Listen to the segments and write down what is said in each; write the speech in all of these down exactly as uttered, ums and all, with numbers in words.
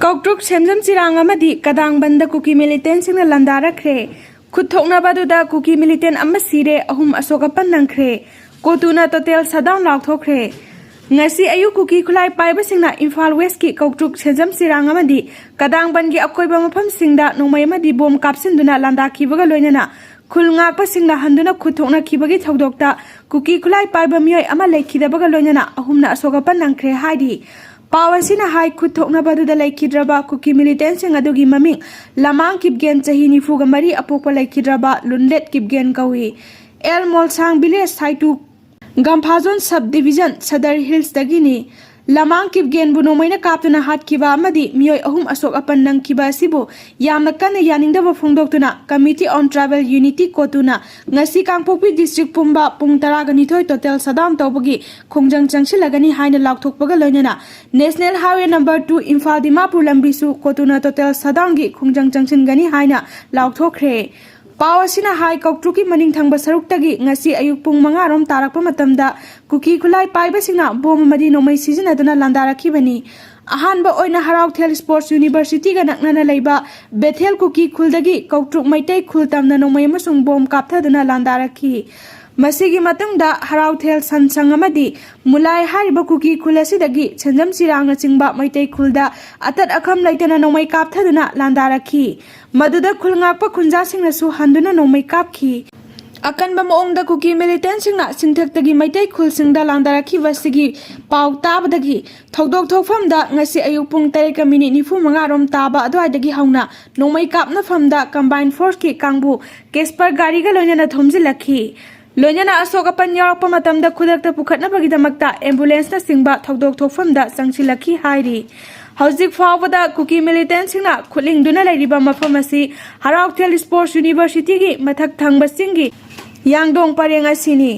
ꯀꯧꯇ꯭ꯔꯨꯛ, ꯁꯦꯝꯖꯝ ꯆꯤꯔꯥꯡ ꯑꯃꯗꯤ ꯀꯗꯥꯡꯕꯟꯗ ꯀꯨꯀꯤ ꯃꯤꯂꯤꯇꯦꯟꯁꯤꯡꯅ ꯂꯥꯟꯗꯥꯔꯛꯈ꯭ꯔꯦ꯫ ꯈꯨꯠ ꯊꯣꯛꯅꯕ ꯑꯗꯨꯗ ꯀꯨꯀꯤ ꯃꯤꯂꯤꯇꯦꯟ ꯑꯃ ꯁꯤꯔꯦ, ꯑꯍꯨꯝ ꯑꯁꯣꯛ ꯑꯄꯟ ꯅꯪꯈ꯭ꯔꯦ꯫ ꯀꯣꯇꯨꯅ ꯇꯣꯇꯦꯜ ꯁꯠꯗꯥꯎꯟ ꯂꯥꯎꯊꯣꯛꯈ꯭ꯔꯦ꯫ ꯉꯁꯤ ꯑꯌꯨꯛ ꯀꯨꯀꯤ ꯈꯨꯠꯂꯥꯏ ꯄꯥꯏꯕꯁꯤꯡꯅ ꯏꯝꯐꯥꯜ ꯋꯦꯁꯀꯤ ꯀꯧꯇ꯭ꯔꯨꯛ, ꯁꯦꯟꯖꯝ ꯆꯤꯔꯥꯡ ꯑꯃꯗꯤ ꯀꯗꯥꯡꯕꯟꯒꯤ ꯑꯀꯣꯏꯕ ꯃꯐꯝꯁꯤꯡꯗ ꯅꯣꯡꯃꯩ ꯑꯃꯗꯤ ꯕꯣꯝ ꯀꯥꯞꯁꯤꯟꯗꯨꯅ ꯂꯥꯟꯗꯥꯈꯤꯕꯒ ꯂꯣꯏꯅꯅ ꯈꯨꯜ ꯉꯥꯛꯄꯁꯤꯡꯅ ꯍꯟꯗꯨꯅ ꯈꯨꯠ ꯊꯣꯛꯅꯈꯤꯕꯒꯤ ꯊꯧꯗꯣꯛꯇ ꯀꯨꯀꯤ ꯈꯨꯠꯂꯥꯏ ꯄꯥꯏꯕ ꯃꯤꯑꯣꯏ ꯑꯃ ꯂꯩꯈꯤꯗꯕꯒ ꯂꯣꯏꯅꯅ ꯑꯍꯨꯝꯅ ꯑꯁꯣꯛ ꯑꯄꯟ ꯅꯪꯈ꯭ꯔꯦ ꯍꯥꯏꯔꯤ꯫ ꯄꯥꯎ ꯑꯁꯤꯅ ꯍꯥꯏ, ꯈꯨꯠ ꯊꯣꯛꯅꯕ ꯑꯗꯨꯗ ꯂꯩꯈꯤꯗ꯭ꯔꯕ ꯀꯨꯀꯤ ꯃꯤꯂꯤꯇꯦꯟꯁꯤꯡ ꯑꯗꯨꯒꯤ ꯃꯃꯤꯡ ꯂꯃꯥꯡ ꯀꯤꯞꯒꯦꯟ, ꯆꯍꯤ ꯅꯤꯐꯨꯒ ꯃꯔꯤ, ꯑꯄꯣꯛꯄ ꯂꯩꯈꯤꯗ꯭ꯔꯕ ꯂꯨꯟꯂꯦꯠ ꯀꯤꯞꯒꯦꯟ ꯀꯧꯏ꯫ L Molsang village, Saitu Gamphazol sub division, Sadar ꯍꯤꯜꯁꯇꯒꯤꯅꯤ꯫ ꯂꯃꯥꯡ ꯀꯤꯞꯒꯦꯟꯕꯨ ꯅꯣꯡꯃꯩꯅ ꯀꯥꯞꯇꯨꯅ ꯍꯥꯠꯈꯤꯕ ꯑꯃꯗꯤ ꯃꯤꯑꯣꯏ ꯑꯍꯨꯝ ꯑꯁꯣꯛ ꯑꯄꯟ ꯅꯪꯈꯤꯕ ꯑꯁꯤꯕꯨ ꯌꯥꯝꯅ ꯀꯟꯅ ꯌꯥꯅꯤꯡꯗꯕ ꯐꯣꯡꯗꯣꯛꯇꯨꯅ Committee on Tribal Unity, ꯀꯣꯇꯨꯅ ꯉꯁꯤ ꯀꯥꯡꯄꯣꯛꯄꯤ ꯗꯤꯁꯇ꯭ꯔꯤꯛ ꯄꯨꯝꯕ ꯄꯨꯡ ꯇꯔꯥꯒ ꯅꯤꯊꯣꯏ ꯇꯣꯇꯦꯜ ꯁꯠꯗꯥꯎꯟ ꯇꯧꯕꯒꯤ ꯈꯣꯡꯖꯪ ꯆꯪꯁꯤꯜꯂꯒꯅꯤ ꯍꯥꯏꯅ ꯂꯥꯎꯊꯣꯛꯄꯒ ꯂꯣꯏꯅꯅ National Highway number two Imphal Dimapur ꯂꯝꯕꯤꯁꯨ ꯀꯣꯇꯨꯅ ꯇꯣꯇꯦꯜ ꯁꯠꯗꯥꯎꯟꯒꯤ ꯈꯣꯡꯖꯪ ꯆꯪꯁꯤꯟꯒꯅꯤ ꯍꯥꯏꯅ ꯂꯥꯎꯊꯣꯛꯈ꯭ꯔꯦ꯫ ꯄꯥꯎ ꯑꯁꯤꯅ ꯍꯥꯏ, ꯀꯧꯇ꯭ꯔꯨꯛꯀꯤ ꯃꯅꯤꯡ ꯊꯪꯕ ꯁꯔꯨꯛꯇꯒꯤ ꯉꯁꯤ ꯑꯌꯨꯛ ꯄꯨꯡ ꯃꯉꯥ ꯔꯣꯝ ꯇꯥꯔꯛꯄ ꯃꯇꯝꯗ ꯀꯨꯀꯤ ꯈꯨꯠꯂꯥꯏ ꯄꯥꯏꯕꯁꯤꯡꯅ ꯕꯣꯝ ꯑꯃꯗꯤ ꯅꯣꯡꯃꯩ ꯁꯤꯖꯤꯟꯅꯗꯨꯅ ꯂꯥꯟꯗꯥꯔꯛꯈꯤꯕꯅꯤ꯫ ꯑꯍꯥꯟꯕ ꯑꯣꯏꯅ ꯍꯔꯥꯎꯊꯦꯜ ꯁ꯭ꯄꯣꯔꯠꯁ ꯌꯨꯅꯤꯚꯔꯁꯤꯇꯤꯒ ꯅꯛꯅꯅ ꯂꯩꯕ ꯕꯦꯊꯦꯜ ꯀꯨꯀꯤ ꯈꯨꯜꯗꯒꯤ ꯀꯧꯇ꯭ꯔꯨꯛ ꯃꯩꯇꯩ ꯈꯨꯜ ꯇꯝꯅ ꯅꯣꯡꯃꯩ ꯑꯃꯁꯨꯡ ꯕꯣꯝ ꯀꯥꯞꯊꯗꯨꯅ ꯂꯥꯟꯗꯥꯔꯛꯈꯤ꯫ ꯃꯁꯤꯒꯤ ꯃꯇꯨꯡꯗ ꯍꯔꯥꯎꯊꯦꯜ ꯁꯟꯁꯪ ꯑꯃꯗꯤ ꯃꯨꯂꯥꯏ ꯍꯥꯏꯔꯤꯕ ꯀꯨꯀꯤ ꯈꯨꯜ ꯑꯁꯤꯗꯒꯤ ꯁꯦꯟꯖꯝ ꯆꯤꯔꯥꯡꯅꯆꯤꯡꯕ ꯃꯩꯇꯩ ꯈꯨꯜꯗ ꯑꯇꯠ ꯑꯈꯝ ꯂꯩꯇꯅ ꯅꯣꯡꯃꯩ ꯀꯥꯞꯊꯗꯨꯅ ꯂꯥꯟꯗꯥꯔꯛꯈꯤ꯫ ꯃꯗꯨꯗ ꯈꯨꯜ ꯉꯥꯛꯄ ꯈꯨꯟꯖꯥꯁꯤꯡꯅꯁꯨ ꯍꯟꯗꯨꯅ ꯅꯣꯡꯃꯩ ꯀꯥꯞꯈꯤ꯫ ꯑꯀꯟꯕ ꯃꯑꯣꯡꯗ ꯀꯨꯀꯤ ꯃꯤꯂꯤꯇꯦꯟꯁꯤꯡꯅ ꯆꯤꯡꯊꯛꯇꯒꯤ ꯃꯩꯇꯩ ꯈꯨꯜꯁꯤꯡꯗ ꯂꯥꯟꯗꯥꯔꯛꯈꯤꯕꯁꯤꯒꯤ ꯄꯥꯎ ꯇꯥꯕꯗꯒꯤ ꯊꯧꯗꯣꯛ ꯊꯣꯛꯐꯝꯗ ꯉꯁꯤ ꯑꯌꯨꯛ ꯄꯨꯡ ꯇꯔꯦꯠꯀ ꯃꯤꯅꯤꯠ ꯅꯤꯐꯨ ꯃꯉꯥ ꯔꯣꯝ ꯇꯥꯕ ꯑꯗꯨꯋꯥꯏꯗꯒꯤ ꯍꯧꯅ ꯅꯣꯡꯃꯩ ꯀꯥꯞꯅꯐꯝꯗ ꯀꯝꯕꯥꯏꯟ ꯐꯣꯔꯁꯀꯤ ꯀꯥꯡꯕꯨ ꯀꯦꯁꯄꯔ ꯒꯥꯔꯤꯒ ꯂꯣꯏꯅꯅ ꯊꯣꯝꯖꯤꯜꯂꯛꯈꯤ꯫ ꯂꯣꯏꯅꯅ ꯑꯁꯣꯛ ꯑꯄꯟ ꯌꯥꯎꯔꯛꯄ ꯃꯇꯝꯗ ꯈꯨꯗꯛꯇ ꯄꯨꯈꯠꯅꯕꯒꯤꯗꯃꯛꯇ ꯑꯦꯝꯕꯨꯂꯦꯟꯁꯅꯆꯤꯡꯕ ꯊꯧꯗꯣꯛ ꯊꯣꯛꯐꯝꯗ ꯆꯪꯁꯤꯜꯂꯛꯈꯤ ꯍꯥꯏꯔꯤ꯫ ꯍꯧꯖꯤꯛ ꯐꯥꯎꯕꯗ ꯀꯨꯀꯤ ꯃꯤꯂꯤꯇꯦꯟꯁꯤꯡꯅ ꯈꯨꯠꯂꯤꯡꯗꯨꯅ ꯂꯩꯔꯤꯕ ꯃꯐꯝ ꯑꯁꯤ ꯍꯔꯥꯎꯊꯦꯜ ꯁ꯭ꯄꯣꯔꯠꯁ ꯌꯨꯅꯤꯚꯔꯁꯤꯇꯤꯒꯤ ꯃꯊꯛ ꯊꯪꯕ ꯆꯤꯡꯒꯤ ꯌꯥꯡꯗꯣꯡ ꯄꯔꯦꯡ ꯑꯁꯤꯅꯤ꯫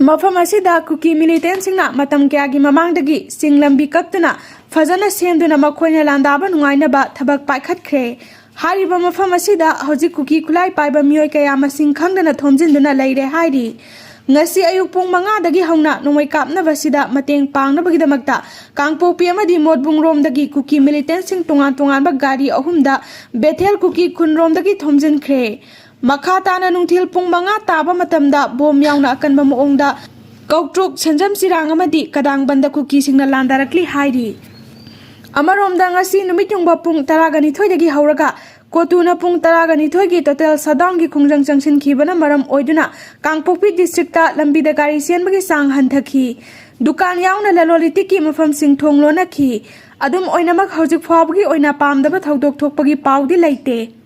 ꯃꯐꯝ ꯑꯁꯤꯗ ꯀꯨꯀꯤ ꯃꯤꯂꯤꯇꯦꯟꯁꯤꯡꯅ ꯃꯇꯝ ꯀꯌꯥꯒꯤ ꯃꯃꯥꯡꯗꯒꯤ ꯆꯤꯡ ꯂꯝꯕꯤ ꯀꯛꯇꯨꯅ ꯐꯖꯅ ꯁꯦꯝꯗꯨꯅ ꯃꯈꯣꯏꯅ ꯂꯥꯟꯗꯥꯕ ꯅꯨꯡꯉꯥꯏꯅꯕ ꯊꯕꯛ ꯄꯥꯏꯈꯠꯈ꯭ꯔꯦ꯫ ꯍꯥꯏꯔꯤꯕ ꯃꯐꯝ ꯑꯁꯤꯗ ꯍꯧꯖꯤꯛ ꯀꯨꯀꯤ ꯈꯨꯠꯂꯥꯏ ꯄꯥꯏꯕ ꯃꯤꯑꯣꯏ ꯀꯌꯥ ꯃꯁꯤꯡ ꯈꯪꯗꯅ ꯊꯣꯝꯖꯤꯟꯗꯨꯅ ꯂꯩꯔꯦ ꯍꯥꯏꯔꯤ꯫ ꯉꯁꯤ ꯑꯌꯨꯛ ꯄꯨꯡ ꯃꯉꯥꯗꯒꯤ ꯍꯧꯅ ꯅꯣꯡꯃꯩ ꯀꯥꯞꯅꯕꯁꯤꯗ ꯃꯇꯦꯡ ꯄꯥꯡꯅꯕꯒꯤꯗꯃꯛꯇ ꯀꯥꯡꯄꯣꯛꯄꯤ ꯑꯃꯗꯤ ꯃꯣꯠꯕꯨꯡꯔꯣꯝꯗꯒꯤ ꯀꯨꯀꯤ ꯃꯤꯂꯤꯇꯦꯟꯁꯤꯡ ꯇꯣꯉꯥꯟ ꯇꯣꯉꯥꯟꯕ ꯒꯥꯔꯤ ꯑꯍꯨꯝꯗ ꯕꯦꯊꯦꯜ ꯀꯨꯀꯤ ꯈꯨꯟꯔꯣꯝꯗꯒꯤ ꯊꯣꯝꯖꯤꯟꯈ꯭ꯔꯦ꯫ ꯃꯈꯥ ꯇꯥꯅ ꯅꯨꯡꯊꯤꯜ ꯄꯨꯡ ꯃꯉꯥ ꯇꯥꯕ ꯃꯇꯝꯗ ꯕꯣꯝ ꯌꯥꯎꯅ ꯑꯀꯟꯕ ꯃꯑꯣꯡꯗ ꯀꯧꯇ꯭ꯔꯨꯛ, ꯁꯦꯟꯖꯝ ꯆꯤꯔꯥꯡ ꯑꯃꯗꯤ ꯀꯗꯥꯡꯕꯟꯗ ꯀꯨꯀꯤꯁꯤꯡꯅ ꯂꯥꯟꯗꯥꯔꯛꯂꯤ ꯍꯥꯏꯔꯤ꯫ ꯑꯃꯔꯣꯝꯗ ꯉꯁꯤ ꯅꯨꯃꯤꯠ ꯌꯨꯡꯕ ꯄꯨꯡ ꯇꯔꯥꯒ ꯅꯤꯊꯣꯏꯗꯒꯤ ꯍꯧꯔꯒ ꯀꯣꯇꯨꯅ ꯄꯨꯡ ꯇꯔꯥꯒ ꯅꯤꯊꯣꯏꯒꯤ ꯇꯣꯇꯦꯜ ꯁꯠꯗꯥꯎꯟꯒꯤ ꯈꯣꯡꯖꯪ ꯆꯪꯁꯤꯟꯈꯤꯕꯅ ꯃꯔꯝ ꯑꯣꯏꯗꯨꯅ ꯀꯥꯡꯄꯣꯛꯄꯤ ꯗꯤꯁꯇ꯭ꯔꯤꯛꯇ ꯂꯝꯕꯤꯗ ꯒꯥꯔꯤ ꯆꯦꯟꯕꯒꯤ ꯆꯥꯡ ꯍꯟꯊꯈꯤ꯫ ꯗꯨꯀꯥꯟ ꯌꯥꯎꯅ ꯂꯂꯣꯟ ꯏꯇꯤꯛꯀꯤ ꯃꯐꯝꯁꯤꯡ ꯊꯣꯡ ꯂꯣꯟꯅꯈꯤ꯫ ꯑꯗꯨꯝ ꯑꯣꯏꯅꯃꯛ, ꯍꯧꯖꯤꯛ ꯐꯥꯎꯕꯒꯤ ꯑꯣꯏꯅ ꯄꯥꯝꯗꯕ ꯊꯧꯗꯣꯛ ꯊꯣꯛꯄꯒꯤ ꯄꯥꯎꯗꯤ ꯂꯩꯇꯦ꯫